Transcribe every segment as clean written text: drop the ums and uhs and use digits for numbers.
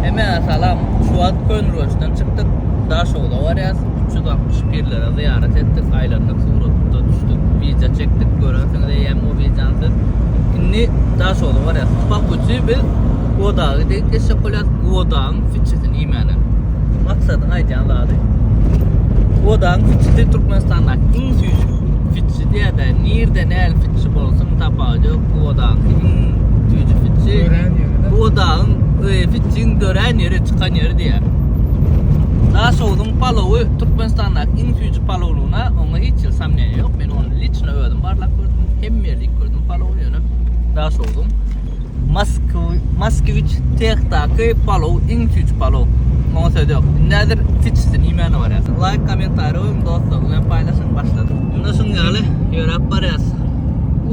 Hemmäňe salam. Şu wagt Köneürgençden çykdyk. Daşoguza barýas. 360 pirlere zyýarat etdik, aýlandyk, surata düşdük, wideo çekdik. Görensiňiz eýýäm o wideony siz. Indi Daşoguza barýas. Po puti biz Guwadaga degip geçjek bolýas. Guwadagyň fiçisini iýmäne. Maksadyň aýdýan zady. Guwadagyň fiçisi Türkmenistandaky iň süýji fiçi diýýär-de. Nirde näli fiçi bolsun tapawudy ýok. Guwadagyňky iň süýji fiçi. Dörän ýeri-de. Guwadagyň fiçiň dörän ýeri, çykan ýeri diýýär. Daşoguzyň palowy Türkmenistandaky iň süýji palowlygyna oňa hiç hili somneniýa ýok. Men ony liçno özüm barlap gördüm. Hemme ýerde iýip gördüm palowy ýöne Daşoguzyň Moskwiç tehdaky palow iň süýji palow. Oňa söz ýok. Indi häzir fiçisini iýmäne barýas. Laýk, kommentariý goýuň dostlar bilen paýlaşyň başladyk. Indi şuň ýaly ýöräp barýas.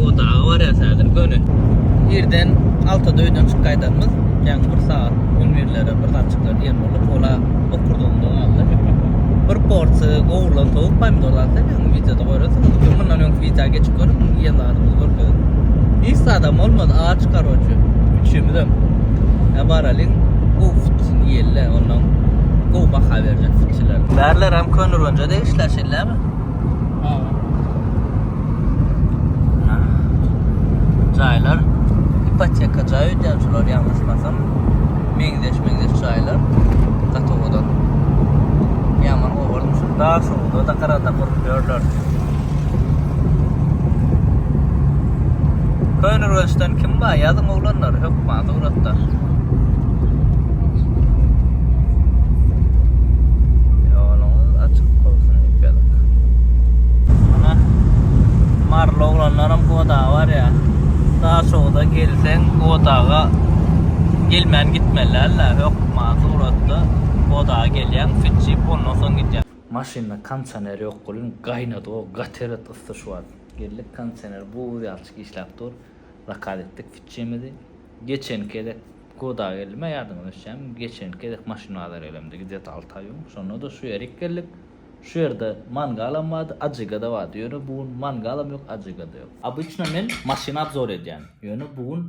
Odaga barýas häzir göni. Irden altyda öýden çykyp gaýdanymyz, ýaňy bir sagat on birlere bir zat çykar diýen bolduk. Ola okurdygynda galdy. Bir porsiýa gowrulan towuk pomidor zat ýaňy wideoda görersiňiz. Mundan öňki wideo geçip görüň, iýen zadymyzy görkezip. Hiç zadam bolmady, aç karoçe. Üçümizem. Ýa baralyň, gowy fitçini iýeli, ondan gowy baha berjek fitçiler. Bärlerem Köneürgenje degişli şeýlemi? Jaýlar ipoteka jaý öýdýän şular ýalňyşmasam. Meňzeş meňzeş jaýlar. Gaty owadan. Ýaman owadan şu Daşoguzda-da gyrada gurup ýörler. Köneürgençden kim bar? Ýazyň oglanlar hökman suratda. Ýoluňyz açyk bolsun diýip ýazyk. Mana Maryly oglanlaram Godaga barýar. Daşoguza gelseň Godaga gelmän gitmeli däl-de, hökman suratda Godaga gelýäň, süýt iýip ondan soň gidýäň. Maşynda kondisioner ýok welin gaýnady o gaty erbet yssy şu wagt. Geldik kondisioner buz ýalyçyk işläp dur. Zakaz etdik fitçimizi. Geçenki gezek Godaga geldim-ä ýadyňyza düşýärmi? Geçenki gezek maşyn bazara gelemde gidýet alty aý öň. Şonda-da şu ýerik geldik. Şu ýerde mangalam bardy, ajyga-da bardy. Ýöne bu gün mangalam ýok, ajyga-da ýok. Obyçno men maşyn obzor edýän. Ýöne bu gün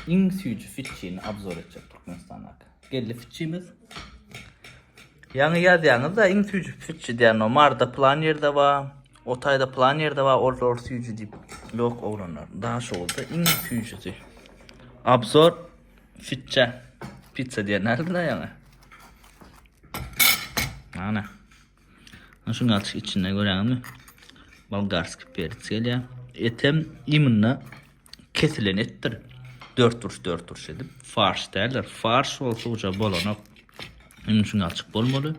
Iň süýji fitçini obzor etjek Türkmenistandaky. Geldi fitçimiz. Ýaňy ýazýaňyz-da iň süýji fitçi diýen o Marda plan ýerde bar, o taýda plan ýerde bar, ol ol süýji diýip. Ýok oglanlar, Daşoguzda iň süýjüsi. Obzor fitçä. Pizza diýen nädip ýaňy? Ana. Şuň ýaly içinde görýäňizmi? Bolgarskiý perits gelýär. Etem imенно kesilen etdir. Dörtburç dörtburç edip, farş däldir. Farş bolsa uja bolanok. Indi şuň ýaly bolmaly.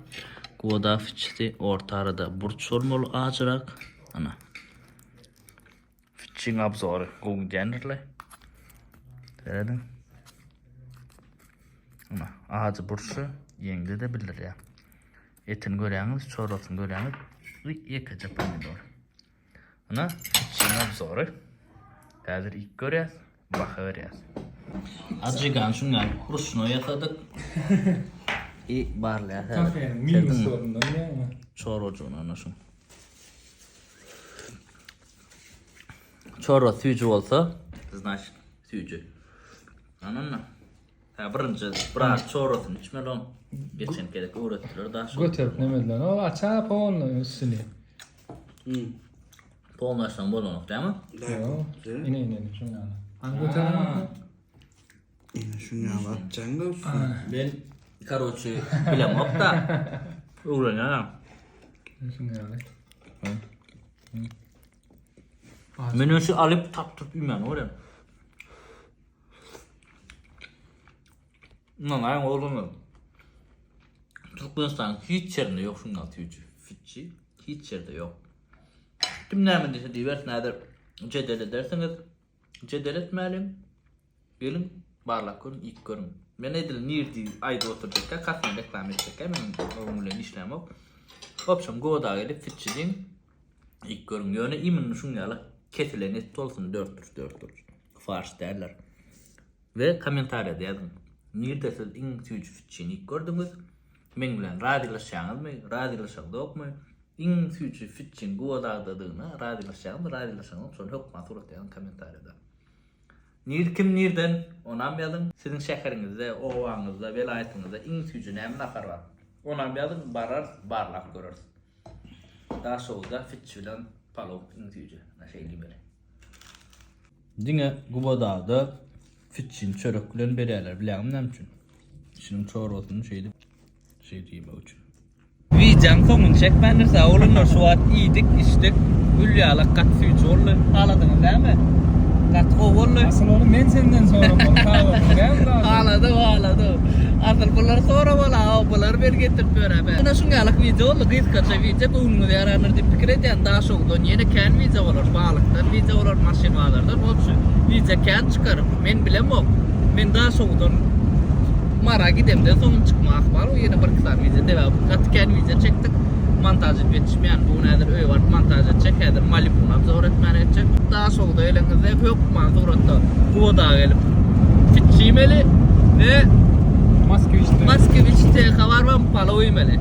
Goda fiçisi orta arada burç bolmaly ajyrak. Ana. Fiçiň obzory gowy gidýändirle. Serediň. Ana, ajy burçy ýeňde-de bildirýär. Etini görýäňiz, çorbasyny görýäňiz. Ýekeje pomidor. Ana, içiň obzory. Häzir iýip görýäs, baha berýäs. Ajygan şuň ýaly ruşnoý ýasadyk. I barlaýas häzir. Kafeniň minuslaryndan näme? Çorbajygyny ana şuň. Çorba süýji bolsa, znaçit süýji. Ananna. Hä birinji biraz çorbasyny içmeli oň. Geçen gezek öwretdiler da şo. Göterip nemediler. O açar polny üstüni. Polny açsaň bolanok dämi? Ýok. Ine ine ine şuň ýaly. Hany göterip. Ine şuň ýaly atjaň da üstüne. Men karoçi bilemok da. Öwrenýän. Şuň ýaly. Men şu alyp tapdyryp iýmän görýän. Ynanaýyň oglanlar. Türkmenistanyň hiç ýerinde ýok şundan süýji fitçi. Hiç ýerde ýok. Kim näme diýse diýibersin häzir jedel edersiňiz. Jedel etmäliň. Geliň barlap görüň, iýip görüň. Men edil nirdi aýdyp oturjakka, kafeni reklama etjekkä men onuň bilen işlämok. Wobşem goda gelip fitçi diýiň. Iýip görüň. Ýöne imенно şuň ýaly kesilen et bolsun dörtburç dörtburç. Farş däldir. We kommentariýada ýazyň. Nirde siz iň süýji fitçini iýip gördüňiz? Meň bilen razylaşýaňyzmy? Razylaşaňzokmy? Iň süýji fitçiň Guwadagdadygyna razylaşýaňyzmy? Razylaşaňyzok şony hökman suratda ýazyň kommentariýada. Nir kim nirden onam ýazyň. Siziň şäheriňizde, obaňyzda, welaýatyňyzda iň süýji näme nahar bar? Onam ýazyň bararys barlap göreris. Daşoguzda fitçi bilen palow iň süýji. Ana şeý diýmeli. Diňe Gubadagda fitçini çörek bilen berýärler bilýäňmi näme üçin? Içiniň çorbasyny şeýdip şeýdip iýmek üçin. Wideoň soňuny çekmändir sag bolunlar şu wagt iýdik içdik gül ýalak gaty süýji boldy haladyňyz dämi gaty gowy boldy. Asyl ony men senden soramaly sag bol näme zat. Haladym haladym asyl bulary soramaly aw bular meni getirip ýör-ä bä. Ine şuň ýalak wideo boldy gysgaça wideo göwnüňize ýarandyr diýip pikir edýän Daşoguzdan ýene kän wideo bolar balykdan wideo bolar maşyn bazardan wobşe wideo kän çykar men bilemok men Daşoguzdan Mara gidemden soňam çykma ahmal bu ýene birki sany wideo sebäbi gaty kän wideo çekdik montaž edip ýetişmeýän bu gün häzir öýe baryp montaž etjek häzir Malibuny obzor etmäne etjek Daşogza geleňizde hökman suratda Guwadaga gelip fitçi iýmeli we Moskwiçde Moskwiç TH barybam palaw iýmeli.